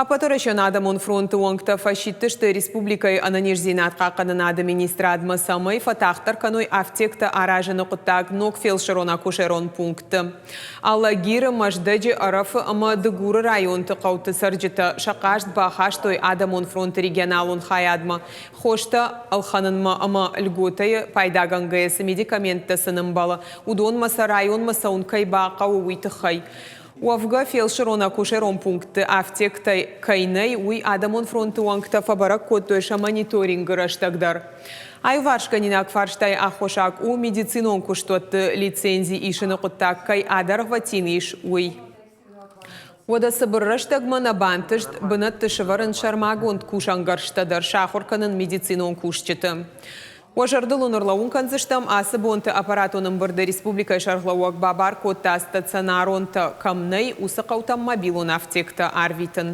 Ӕппӕтуӕрӕсеон адӕмон фронты уӕнгтӕ фӕсидтысты республикӕйы ӕнӕниздзинад хъахъхъӕнынады министрадмӕ, цӕмӕй фӕтагъддӕр кӕной афтектӕ аразыны хъуыддаг ног фелсырон-акушерон пунктты. Алагиры, Мӕздӕджы, Ӕрӕфы ӕмӕ Дыгуры районты хъӕуты цӕрджытӕ сӕ хъаст бахастой адӕмон фронты регионалон хайадмӕ хостӕ ӕлхӕнынмӕ ӕмӕ льготӕйы пайдагӕнгӕйӕ цы медикаменттӕ сын ӕмбӕлы, уыдонмӕ сӕ районмӕ цӕуын кӕй бахъӕуы, уый тыххӕй. Уӕвгӕ, фелсырон-акушерон пунктты афтектӕ кӕй нӕй, уый Адӕмон фронты уӕнгтӕ фӕбӕрӕг кодтой сӕ мониторингы рӕстӕг дӕр. Аиуварсгӕнинаг фарстайы аххосаг у, медицинон куыстуӕтты лицензи исыны хъуыддаг кӕй адӕргъвӕтин ис, уый. Уӕдӕ цыбыр рӕстӕгмӕ нӕ бантыст бынӕтты сӕвӕрын сӕрмагонд кусӕнгӕрзтӕ дӕр сахуыр кӕнын медицинон кусджыты. Уӕ зӕрдыл уын ӕрлӕууын кӕндзыстӕм, ацы бонты аппаратон ӕмбырды республикӕйы сӕргълӕууӕг бабар кодта стационаронтӕ кӕм нӕй, уыцы хъӕутӕм мобилон афтектӕ арвитын.